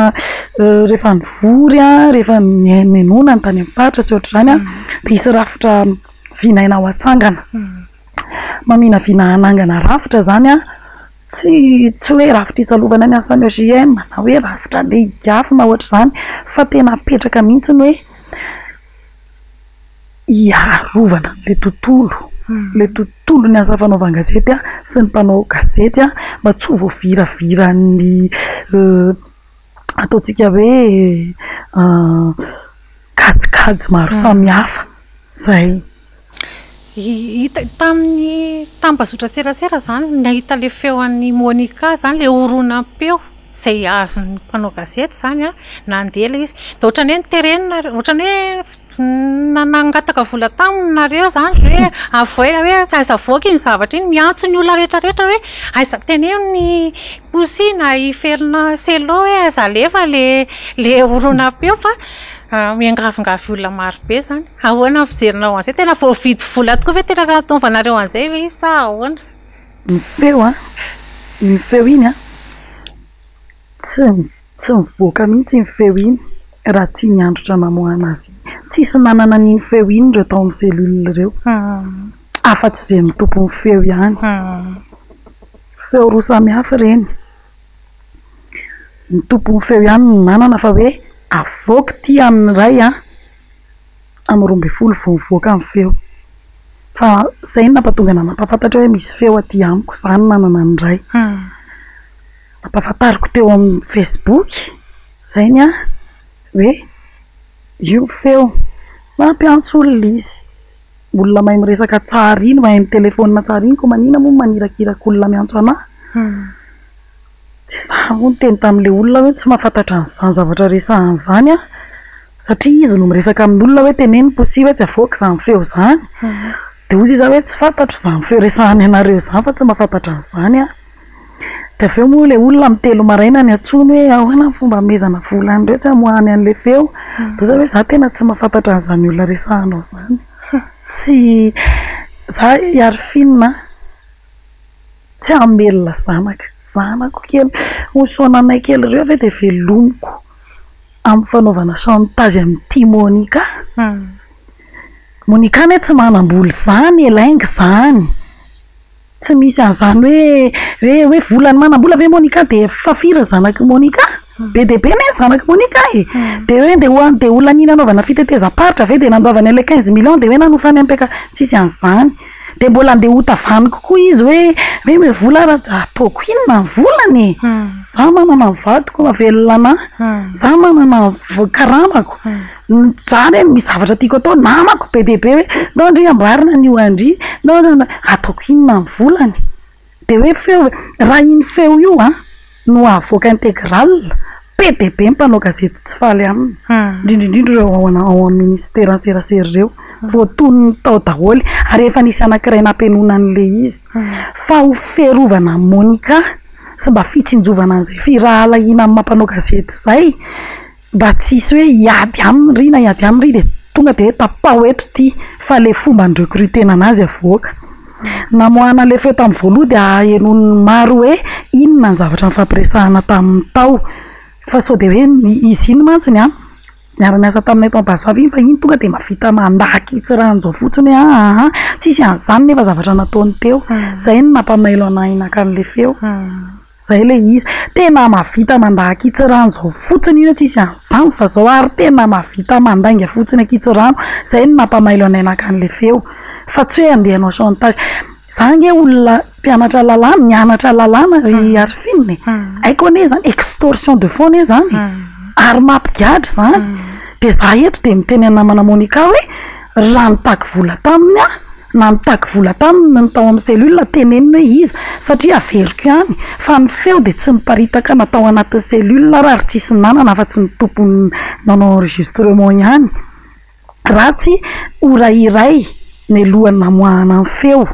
rehefa nivory an, rehefa nihainohainoana ny tany amin'ny faritra sy ohatr'izany an, dia hisy rafitra vinaina ho atsangana. Maminavina hanangana rafitra izany an, tsy tsy hoe rafitra hisalovana ny asan'ny OJM na hoe rafitra andeha higafy na ohatr'izany fa tena apetraka mihitsy ny hoe hiarovana ilay tontolo, ilay tontolon'ny asa fanaovan-gazety sy ny mpanao gazety mba tsy ho voaviraviran'ny ataontsika hoe kajikajy maro samihafa izay. Hita tamin'ny tambazotran-tserasera izany, nahita ilay feo an'i Monica izany, ilay horonam-peo izay azon'ny mpanao gazety izany an, nandeha ilay izy. Dia ohatran'ny hoe notereny nareo, ohatran'ny hoe nangataka vola taminy nareo izany hoe avoay hoe aiza avoaka iny zavatra iny, miantso ny olona rehetra rehetra hoe aiza teneno ny Poussy na i Fernand Cello hoe aiza alefa ilay ilay horonam-peo fa miangavingavy olona maro be izany. Ahoana ny fijerinao an'izay? Tena voavidy vola tokoa ve tena nanaovanareo an'izay ve izy sa ahoana? Ny feo an, iny feo iny an, tsy tsy mivoaka mihitsy iny feo iny raha tsy iny androtra namoahana azy iny. Tsisy nanana an'iny feo iny ireo tao amin'ny cellule ireo, afa-tsy izay ny tompon'ny feo ihany. Feo roa samihafa ireny. Ny tompon'ny feo ihany no nanana fa hoe avoaka ity amin'ny iray an. amin'ny 12 vao mivoaka ny feo. Fa izay no nampatonga anah nampahafantatra hoe misy feo aty amiko, izaho no nanana ny iray. Nampahafantariko teo amin'ny Facebook izay ny ahy hoe io ny feo. Nampiantso olona izy. Olona mahay miresaka tsara iny, mahay mitelefaonina tsara iny, koa maninona moa no manirakiraka olona miantso anà? Dia za moa niteny tamin'ilay olona hoe tsy mahafantatra an'izany zavatra resahany izany aho, satria izy no miresaka amin'olona hoe teneno Poussy hoe tsy avoaka izany feo izany. Dia hoy izy hoe tsy fantatro izany feo resahany anareo izany fa tsy mahafantatra an'izany aho. Dia avy eo moa ilay olona amin'ny telo maraina niantsoany hoe ahoana ny fomba hanomezana vola an'ireo tsy hamoahany an'ilay feo. Dia hoy za hoe za tena tsy mahafantatra an'izany olona resahanao izany. Tsy, za i Arifine a, tsy hamelona zanaka, zanako kely, hosoananay kely ireo ve dia velomiko amin'ny fanaovana chantage amin'ity Monica. Monica anie tsy manam-bola izany e, lainga izany. Tsy misy an'izany hoe hoe hoe volan'ny manam-bola ve Monica dia fa firy ny zanak'i Monica? Be dia be anie ny zanak'i Monica e! Dia hoe ndeha ho dia ho laniana hanaovana fitetezam-paritra ve dia nandoavany an'ilay quinze millions dia hoe nanofany MPK? Tsisy an'izany. Dia mbola andeha hotavaniko koa izy hoe hoe omeo vola aho raha ataoko inona ny volany e? Za manana ny vadiko mahavelona anah, za manana ny karamako. Zany hoe misy zavatra tiako atao, namako be dia be hoe ndao ndry amboarina an'io an-dry, ndao ndry ataoko inona ny volany? Dia hoe feo, raha iny feo io an no avoaka intégrale, be dia be ny mpanao gazety tsy faly aminy, indrindra indrindra ireo ao ao amin'ny ministeran'ny serasera ireo, voatonony tao daholo, ary efa nisy anankiray nampenoana an'ilay izy, fa ho fiarovana an'i Monica sy mba fitsinjovana an'izay firahalahiana amin'ny maha mpanao gazety izay, Mba tsy hisy hoe hiady aminy ry na hiady aminy ry dia tonga dia hoe tapaho eto ity fa le fomba ni-recruter-na anazy avoaka. Namoahana an'ilay feo tamin'ny voaloha dia ahenoan'ny maro hoe inona ny zavatra nifampiresahana taminy tao fa sao dia hoe izy iny mantsiny an, niara-niasa taminay tao Ampahasoava iny fa iny tonga dia mahavita mandà ankitsirano izao fotsiny hoe aa tsisy an'izany nefa zavatra nataony teo. Izay no nampamailo an'ahy naka an'ilay feo. Zay ilay izy. Tena mahavita mandà ankitsirano zao fotsiny io tsisy an'izany fa zao ary tena mahavita mandainga fotsiny ankitsirano. Zay no nampamailo anay naka an'ilay feo. Fa tsy hoe andeha hanao chantage. Za ange olona mpianatra lalàna, nianatra lalàna ry Arifine e. Haiko anie zany, extorsion de fonds anie zany e. Ary mampigadra izany. Dia za eto dia miteny an'i namana Monica hoe raha nitaky vola taminy aho, na nitaky vola taminy ny tao amin'ny cellule teneniny hoe iza satria averiko ihany fa ny feo dia tsy niparitaka na tao anatin'ny cellule ary ary tsisy nanana afa tsy ny tompony nanao enregistrement ihany raha tsy ora iray mialohan'ny namoahana ny feo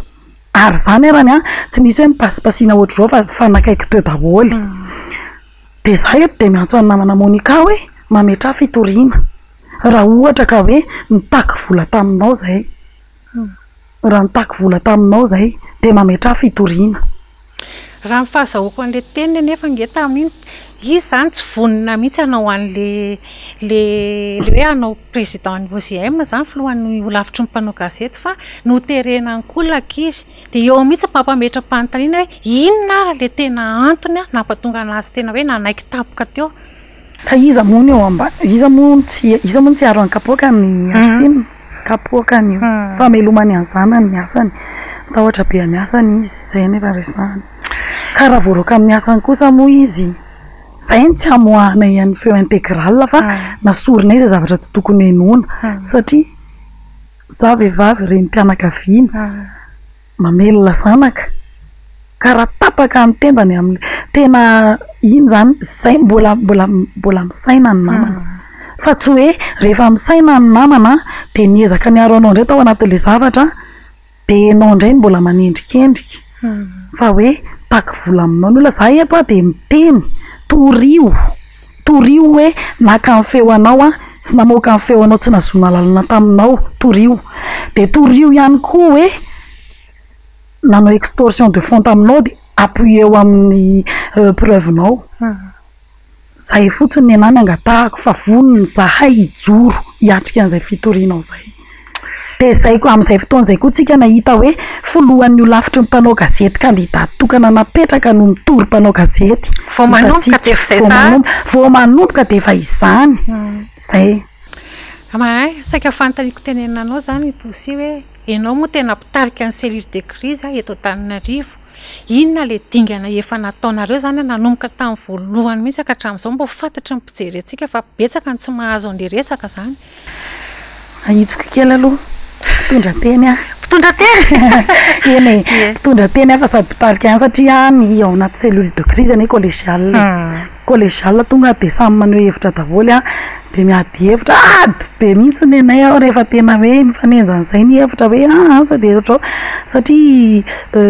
ary izany arany an tsy nisy hoe nipasipasiana ohatr'izao fa nifanakaiky teo daholo dia za eto dia miantso an'i namana Monica hoe mametraha fitoriana Raha ohatra ka hoe nitaky vola taminao izay, raha nitaky vola taminao izay dia mametraha fitoriana. Raha ny fahazahoako an'ilay teniny anefa ange tamin'iny, izy izany tsy vonona mihitsy hanao an'ilay ilay ilay hoe hanao président ny OJM izany, filohan'ny holafitry ny mpanao gazety fa noterena ankolaka izy. Dia eo mihitsy mampametra-panontaniana hoe inona ary ilay tena antony nampatonga an'azy tena hoe nanaiky tampoka teo. Ka iza moa no eo ambany, iza moa no tsy, iza moa no tsy hiaro an'i kapoakany Arfine? Kapoakany io. Famelomany an'ny zanany ny asany. Matahotra be an'ny asany izy, izay anefa ny resahany. Ka raha voaroaka amin'ny asany kosa moa izy, izay no tsy hamoahanay an'ny feo intégrale fa nasorinay izay zavatra tsy tokony henoina. Satria za vehivavy renim-pianakaviana. Mamelona zanaka ka raha tapaka ny tendany amin'ny tena iny zany zay mbola mbola mbola misaina ny namana fa tsy hoe rehefa misaina ny namana dia niezaka niaro anao indray tao anatin'ilay zavatra dia ianao indray no mbola manendrikendrika fa hoe mitaky vola aminao ny olona. Za eto aho dia miteny torio torio hoe naka ny feo anao aho sy namoaka ny feo anao tsy nahazoana alalana taminao, torio. Dia torio ihany koa hoe nanao extorsion de fonds taminao dia appuyer-o amin'ny preuve-nao. Izay fotsiny ny anah ny angatahako fa vonona izahay hijoro hiatrika an'izay fitorianao izay. Dia izay koa, amin'izay fotoana izay koa tsika nahita hoe filohan'ny holafitry ny mpanao gazety kandida tokana napetraka no mitory mpanao gazety. Vao manomboka dia efa izay sahady. Vao manomboka dia efa izany. Izay. Mahay, saika fanontaniako tenenina anao izany i Poussy hoe ianao moa tena mpitarika ny cellule de crise eto Antananarivo. Inona ilay dingana efa nataonareo izany nanomboka tamin'ny voalohany mihitsy ka hatramin'izao mba ho fantatry ny mpijery antsika fa betsaka ny tsy mahazo an'ilay resaka izany. Ahitsiko kely aloha, mpitondra teny aho. Mpitondra teny? Eny e, mpitondra teny aho fa sady mpitarika ihany satria ny ao anaty cellule de crise anie collégiale e. Collégiale tonga dia samy maneho hevitra daholo an, dia miady hevitra, ady be mihitsy nenay ao rehefa tena hoe mifanenjana an'izay ny hevitra hoe aa sao dia ohatr'izao, satria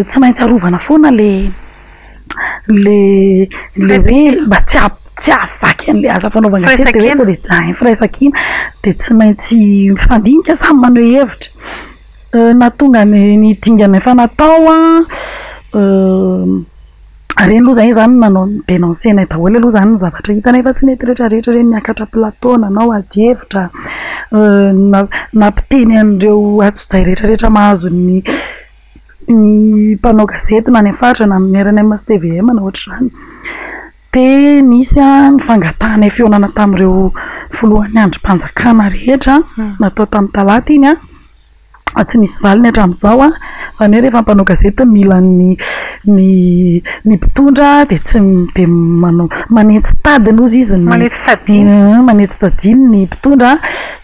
tsy maintsy arovana foana le le le hoe mba tsy tsy hahavaky an'ilay asa fanaovana gazety dia hoe sao dia hay firaisankina dia tsy maintsy mifandinika samy maneho hevitra. Nahatonga ny ny dingana efa natao an, ireny aloha izay izany nanao ni-denoncer-nay daholo aloha izany ny zavatra hitanay fa tsy nety rehetra rehetra ireny niakatra plateau nanao adihevitra, nampiteny an'ireo antsojay rehetra rehetra mahazo ny ny mpanao gazety na any amin'ny faritra na amin'ny rnm sy tvm na ohatr'izany. Dia nisy ny fangatahanay fihaonana tamin'ireo filohan'ny andrim-panjakana rehetra natao tamin'ny talata iny an, fa tsy nisy valiny hatramin'izao an, izany hoe rehefa mpanao gazety mila ny ny ny mpitondra dia tsy dia manao manentsi-tadiny hozy izy ny Manentsi-tadiny. manentsi-tadiny ny mpitondra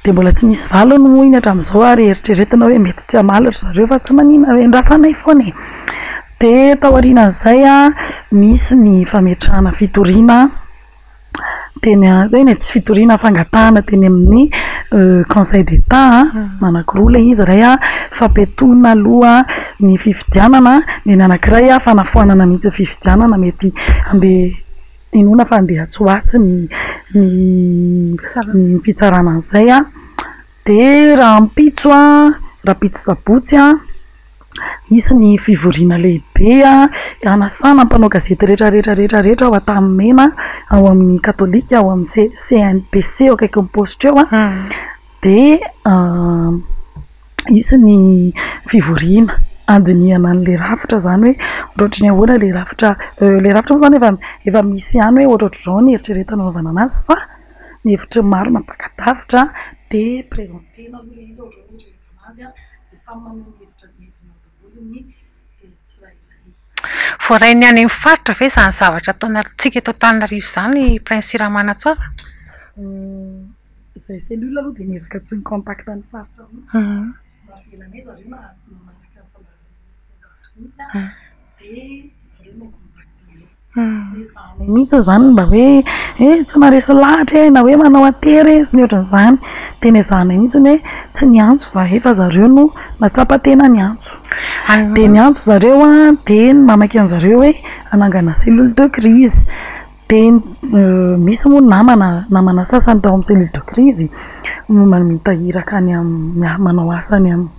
dia mbola tsy nisy valiny moa iny hatramin'izao ary eritreretina hoe mety tsy hamaly ry zareo fa tsy maninona, endrasanay foana e. Dia taorianan'izay nisy ny fametrahana fitoriana teny eny e, tsy fitoriana fangatahana teny amin'ny conseil d'Etat anankiroa ilay izy, iray fampiatoana aloha ny fifidianana, dia ny anankiray fanafoanana mihitsy ny fifidianana mety handeha inoana fa handeha atsy ho atsy ny ny fitsarana an'izay. Dia rahampitso an, rahampitso sabotsy an, hisy ny fivoriana lehibe hanasana mpanao gazety rehetra rehetra rehetra rehetra ao Antanimena, ao amin'ny katolika, ao amin'ny CNPC eo akaikin'ny paositra eo an, dia hisy ny fivoriana handinihana an'ilay rafitra izany hoe ohatrohatry ny ahoana ilay rafitra, ilay rafitra moa izany efa efa misy ihany hoe ohatrohatr'izao ny eritreretina hanaovana an'azy fa. ny hevitry ny maro mampaka-davitra dia présenter-na aloha ilay izy ohatra hoe eritreretina azy dia samy maneho ny hevitra ny heviny ao daholo ny tsirairay. Voarain'ny any amin'ny faritra ve izany zavatra ataontsika eto Antananarivo izany Prince Ramanantsoava? Izay cellule aloha dia miezaka tsy mi-contact ny faritra mihitsy fa navelanay zareo nanaraka ny fandaharana sy ny zavatra misy dia zareo no contact anay. Ezahana mihitsy izany mba hoe eh tsy maharesy lahatra e na hoe manao an-tery e sy ny ohatran'izany. Tena ezahana mihitsy ny hoe tsy niantso izahay fa zareo no nahatsapa tena niantso. Dia niantso zareo an, dia namaky an'zareo hoe hanangana cellule de crise. Dia misy moa namana, namana sasany tao amin'ny cellule de crise mamita iraka any amin'ny manao asa any amin'ny.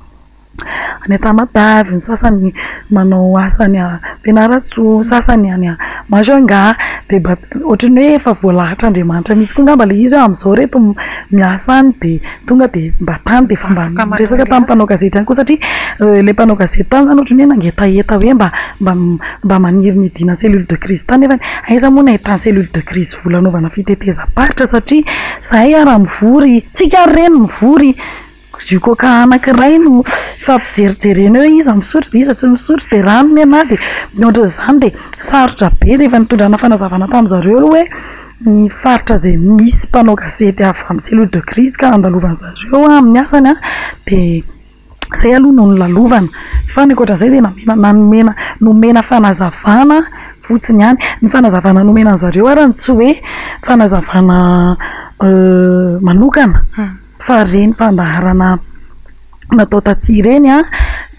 any Tamatave, ny sasany manao asa any Fianarantsoa, ny sasany any Majunga, dia mba ohatran'ny hoe efa voalahatr'Andriamanitra mihitsy koa angamba ilay izy hoe amin'izao ireto miasa any dia tonga dia mba tany dia efa mba niresaka tamin'ny mpanao gazety ihany koa satria ilay mpanao gazety tany izany ohatran'ny hoe nangetaheta hoe mba mba mba maniry ny hidina cellule de crise tany nefa aiza moa no ahitana cellule de crise vola hanaovana fitetezam-paritra satria izahay ary mivory, tsika ary ireny mivory. Jus coca anakiray no ifampijerijerena eo iza misotro dia iza tsy misotro dia rano ny anah dia ny ohatran'izany dia sarotra be rehefa nitondrana fanazavana tamin'zareo aloha hoe ny faritra izay misy mpanao gazety avy amin'ny cellule de crise ka andalovan'zareo amin'ny asany an dia izay aloha no nolalovana fa ny ankoatran'izay dia namena nanomena nomena fanazavana fotsiny ihany ny fanazavana nomena an'zareo ary tsy hoe fanazavana manokana Fa ireny fandaharana natao taty ireny an,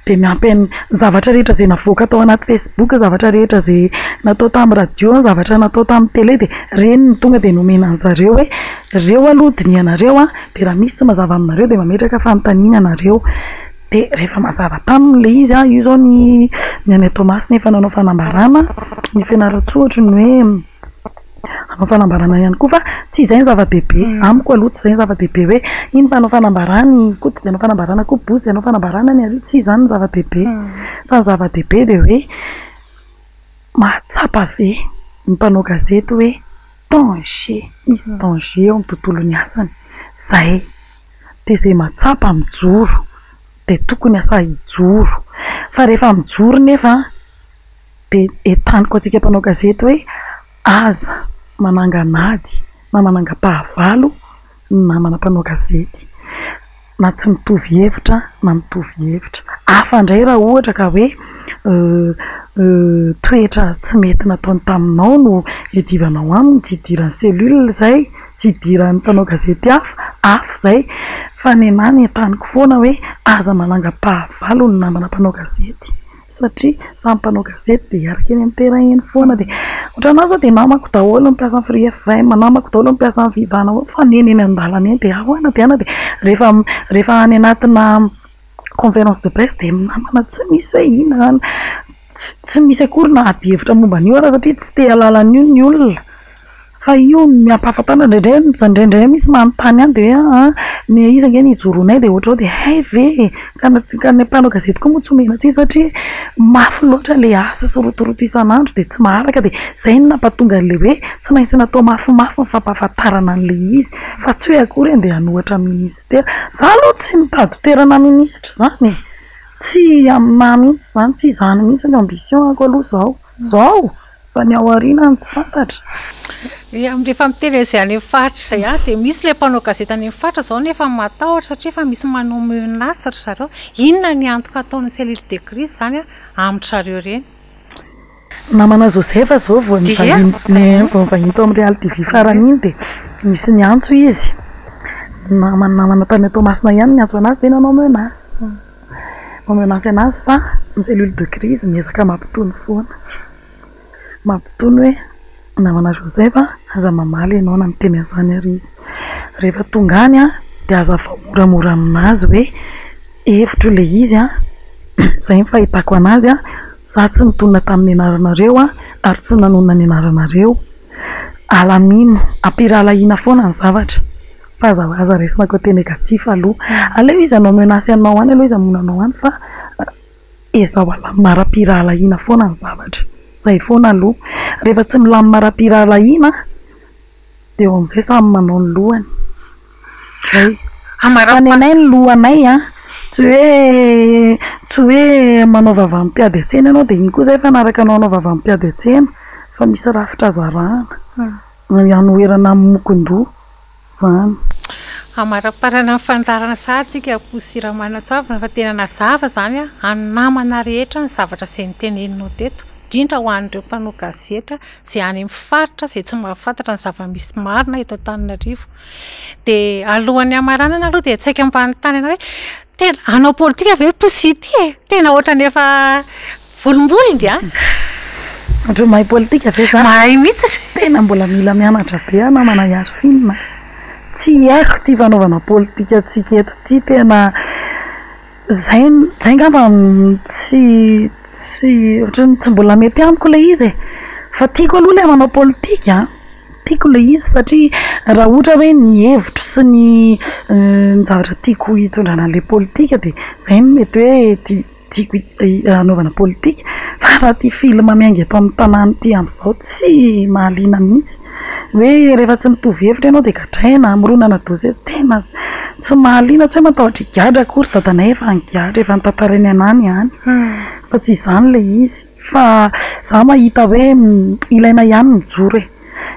dia miampy ny zavatra rehetra izay navoaka tao anaty facebook, zavatra rehetra izay natao tamin'ny radio, ny zavatra natao tamin'ny tele dia ireny no tonga dia nomena an'zareo hoe ireo aloha dinihanareo an, dia raha misy tsy mazava aminareo dia mametraka fanontaniana nareo. Dia rehefa mazava taminy ilay izy an, io izao ny ny any Toamasina efa nanao fanambarana, ny Fianarantsoa ohatry ny hoe. Hanao fanambarana ihany koa fa tsy izay ny zava-dehibe. Amiko aloha tsy izay ny zava-dehibe hoe iny mpanao fanambarana i Koto dia hanao fanambarana koa Bozy dia hanao fanambarana ny ary tsy izany ny zava-dehibe. Fa ny zava-dehibe dia hoe mahatsapa ve ny mpanao gazety hoe danger, misy danger eo amin'ny tontolon'ny asany. Izay. Dia izay mahatsapa mijoro dia tokony hasahy hijoro. Fa rehefa mijoro nefa. Dia entaniko antsika mpanao gazety hoe aza manangan'ady na manangam-pahavalo ny namana mpanao gazety na tsy mitovy hevitra na mitovy hevitra. Hafa indray raha ohatra ka hoe toetra tsy mety nataony taminao no iadivanao aminy, tsy idiran'ny cellule izay, tsy idiran'ny mpanao gazety hafa, hafa izay. Fa nenà ny entaniko foana hoe aza manangam-pahavalo ny namana mpanao gazety. Satria samy mpanao gazety dia hiaraka eny amin'ny terrain eny foana dia ohatranà zao dia namako daholo ny mpiasan'ny Free FM, namako daholo ny mpiasan'ny Viva, mifanena eny an-dalana eny dia ahoana dia ahoana dia rehefa rehefa any anatina conférence de presse dia minamana tsy misy hoe inona zany, tsy misy akory na adihevitra momba an'io ary satria tsy te hahalala an'io ny olona. Fa io ny ampahafantarina indraindray, indraindray misy manontany ihany dia hoe aa ny iza ange no ijoroanay dia ohatr'izao dia hay ve e! Ka ny ka ny mpanao gazety koa moa tsy omena tsiny satria mafy loatra ilay asa sy rotoroto isan'andro dia tsy maharaka dia izay no nampatonga an'ilay hoe tsy maintsy natao mafimafy ny fampahafantarana an'ilay izy fa tsy hoe akory andeha hanohatra ministera. Za aloha tsy mitady toerana minisitra izany e! Tsy aminà mihitsy izany, tsy izany mihitsy ny ambition-ako aloha izao, izao! Fa ny ao aoriana no tsy fantatra. Ia, rehefa miteny an'izay any amin'ny faritra izay ihany dia misy ilay mpanao gazety any amin'ny faritra izao nefa matahotra satria efa misy manao menace ry zareo. Inona ny antoka ataon'ny cellule de crise izany amin-dry zareo ireny? Namana Joseph izao vao nivahiny vao nivahiny tao amin'ny Real TV farany iny dia nisy niantso izy. Namana namana tany Toamasina ihany niantso an'azy dia nanao menace. Nanao menace an'azy fa ny cellule de crise miezaka mampitony foana. Mampitony hoe, namana Joseph a, aza mamaly ianao na miteny an'izany ary izy. Rehefa tonga any an, dia hazavao moramora aminazy hoe hevitro ilay izy an, izay ny fahitako anazy an, za tsy nitonona tamin'ny anaranareo an, ary tsy nanonona ny anaranareo. Alamino, ampirahalahiana foana ny zavatra, fa aza aza raisina côté négatif aloha. Aleo izy hanao menace anao any, aleo izy hamono anao any fa. Ezaho alamina ara-pirahalahiana foana ny zavatra. Izay foana aloha. Rehefa tsy milamina ara-pirahalahiana dia eo amin'izay samy manao ny lohany. Izay. Fa ny anay ny lohanay an, tsy hoe tsy hoe manao vavan'ny mpiady an-tsena ianao dia iny koa izay efa hanaraka anao hanao vavan'ny mpiady an-tsena fa misy rafitra azo arahana hanoherana amin'ny mokon-doha. Izany. Hamaraparana ny fandaharana sahady tsika Poussy Ramanantsoavina fa tena nazava izany an'ny namana rehetra ny zavatra izay noteneninao teto, indrindra ho an'ireo mpanao gazety izay any amin'ny faritra izay tsy mahafantatra ny zava-misy marina eto Antananarivo. Dia alohan'ny hamaranana aloha dia saika mba hanontany anao hoe tena hanao politika ve Poussy ity e? Tena ohatran'ny efa Volombolony a! Ohatran'ny mahay politika ve za? Mahay mihitsy. Tena mbola mila mianatra be aho namana Yarfine a! Tsy haiko ity fanaovana politika antsika eto ity, tena zay zay angamba no tsy tsy ohatran'ny tsy mbola mety amiko ilay izy e! Fa tiako aloha ilay manao politika an, tiako ilay izy satria raha ohatra hoe ny hevitro sy ny ny zavatra tiako hitondrana an'ilay politika dia zay no mety hoe ti- Tiako hanaovana politika fa raha ity film miainga eto amin'ny tanàna ity amin'izao tsy mahaliana mihitsy. Hoe rehefa tsy mitovy hevitra ianao dia gadraina, hamoronana dossier, tena tsy mahaliana, tsy hoe matahotra higadra akory, dadanay efa nigadra, efa notantarainy anah ny any fa tsy izany ilay izy fa za mahita hoe ilaina ihany ny mijoro e.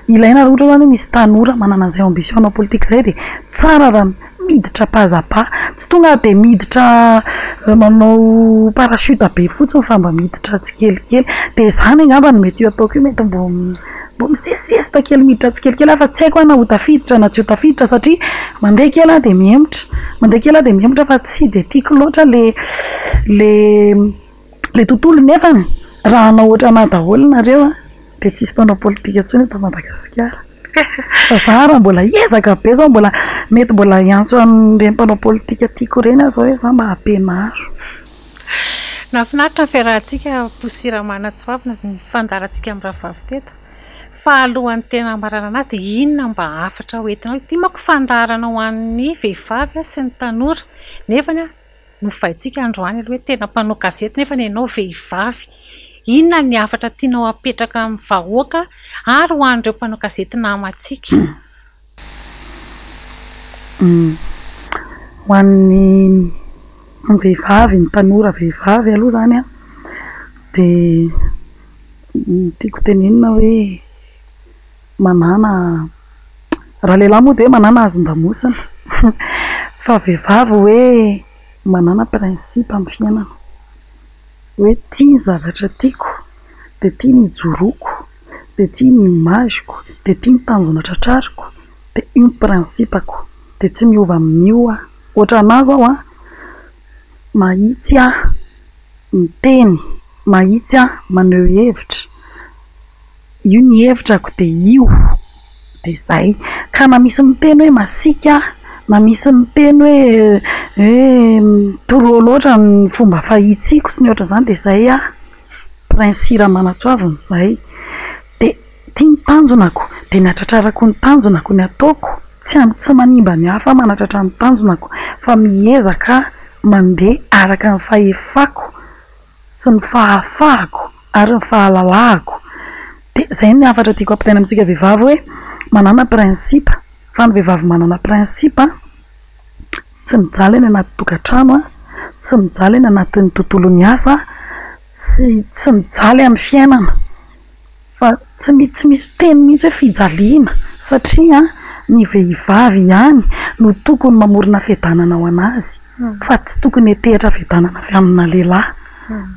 Ilaina raha ohatra zany hoe misy tanora manana an'izay ambition hanao politika izay dia tsara raha miditra pas à pas, tsy tonga dia miditra manao parachute be fotsiny fa mba miditra tsikelikely, dia izany angamba no mety ataoko io, mety mbo mbo misesisesika kely miditra tsikelikely aho fa tsy haiko aho na ho tafiditra na tsy ho tafiditra satria mandeha kely aho dia mihemotra, mandeha kely aho dia mihemotra fa tsy dia tiako loatra le le le tontolo nefany raha hanao ohatran'ahy daholo nareo an! Dia tsisy mpanao politika intsony eto Madagasikara. Fa za raha mbola hiezaka be zao mbola mety mbola hiantso an'ireny mpanao politika tiako ireny aho zao hoe za mba ampianaro. Nahafinaritra ny fiarahantsika Poussy Ramanantsoavina ny fandaharantsika mirahavavy teto. Fa alohan'ny tena hamaranana azy dia inona mba hafatra ho entinao? Ity manko fandaharana ho an'ny vehivavy sy ny tanora nefany Novaintsika androany aloha hoe tena mpanao gazety nefa ianao vehivavy. Inona ny hafatra tianao hapetraka amin'ny vahoaka ary ho an'ireo mpanao gazety namantsika? Ho an'ny vehivavy, ny tanora vehivavy aloha izany an, dia. Ny tiako tenenina hoe manàna, raha lehilahy moa dia hoe manàna hazon-damosina fa vehivavy hoe manàna principe amin'ny fiainana. Hoe ity ny zavatra tiako, dia ity ny ijoroako, dia ity ny image-ko, dia ity ny tanjona tratrariko, dia io ny principe-ko, dia tsy miova amin'io aho. Ohatranà izao an, mahitsy aho miteny, mahitsy aho maneho hevitra, io ny hevitrako dia io, dia izay. Ka na misy miteny hoe masiaka aho, na misy miteny hoe hoe trop loatra ny fomba fahitsiko sy ny ohatran'izany dia izay aho, Prince Ramanantsoavina izay. Dia ity ny tanjonako, dia ny hatratrarako ny tanjonako ny ataoko, tsy tsy manimba ny hafa aho manatratra ny tanjonako fa miezaka aho mandeha araka ny fahefako sy ny fahafahako ary ny fahalalahako. Dia izay ny hafatra tiako ampitaina amintsika vehivavy hoe manàna principe fa ny vehivavy manana principe tsy mijaly any anaty tokantrano, tsy mijaly any anatin'ny tontolon'ny asa, tsy tsy mijaly amin'ny fiainana fa tsy mi- tsy misy teny mihitsy hoe fijaliana satria ny vehivavy ihany no tokony mamorona fiadanana ho an'azy fa tsy tokony hitehitra fiadanana avy amina lehilahy.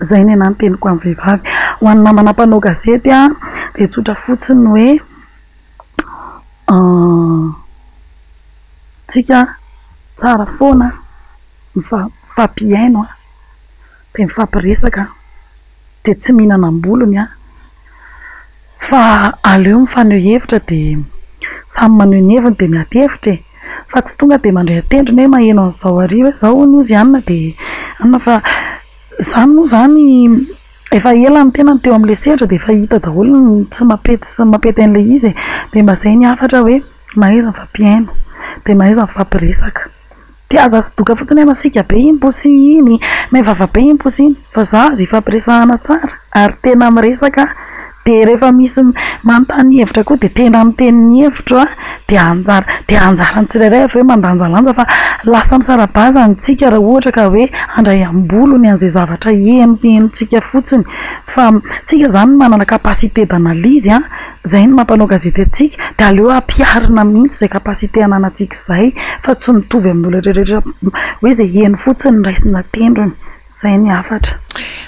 Izay ny anah ny teniko amin'ny vehivavy. Ho an'ny namana mpanao gazety dia tsotra fotsiny hoe tsika tsara foana mifampihaino dia mifampiresaka dia tsy mihinana am-bolony an, fa aleo mifaneho hevitra dia samy maneho ny heviny dia miady hevitra e! Fa tsy tonga dia mandray an-tendrony hoe maheno an'izao ary hoe izao hono izy an dia an fa izany moa izany efa ela ny tena no teo amin'ilay sehatra dia efa hita daholo ny tsy mampety sy ny mampety an'ilay izy e! Dia mba izay ny hafatra hoe mahaiza mifampihaino dia mahaiza mifampiresaka. Dia aza sodoka fotsiny hoe masiaka be iny posy iny, maivava be iny posy iny, fa za azo ifampiresahana tsara ary tena miresaka aho, dia rehefa misy manontany hevitra koa dia tena miteny ny hevitro aho, dia anjara dia anjaran'ny tsirairay avy eo mandanjalanja fa lasa misara-bazana isika raha ohatra ka hoe handray am-bolony an'izay zavatra heno henontsika fotsiny fa tsika izany manana capacité d'analyse an, izay no maha mpanao gazety antsika, dia aleo ampiharina mihitsy izay capacité ananantsika izay fa tsy mitovy amin'ny olona rehetra hoe izay heno fotsiny no raisina an-tendrony. Izay ny hafatra.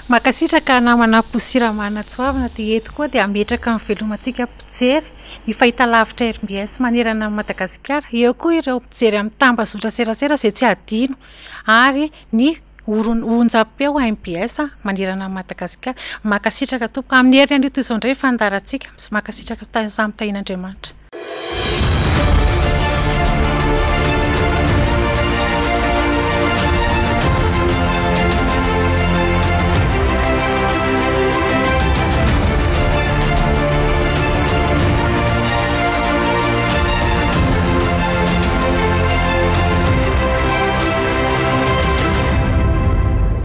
Mankasitraka namana Poussy Ramanantsoavina dia eto koa dia hametraka ny velomantsika mpijery ny fahitalavitra RBS manerana an'i Madagasikara. Eo koa ireo mpijery amin'ny tambazotra serasera izay tsy hadino ary ny onjam-peo MBS manerana an'i Madagasikara. Mankasitraka tompoko. Amin'ny heriny anio toy izao indray ny fandaharantsika. Mankasitraka samy tahian'Andriamanitra.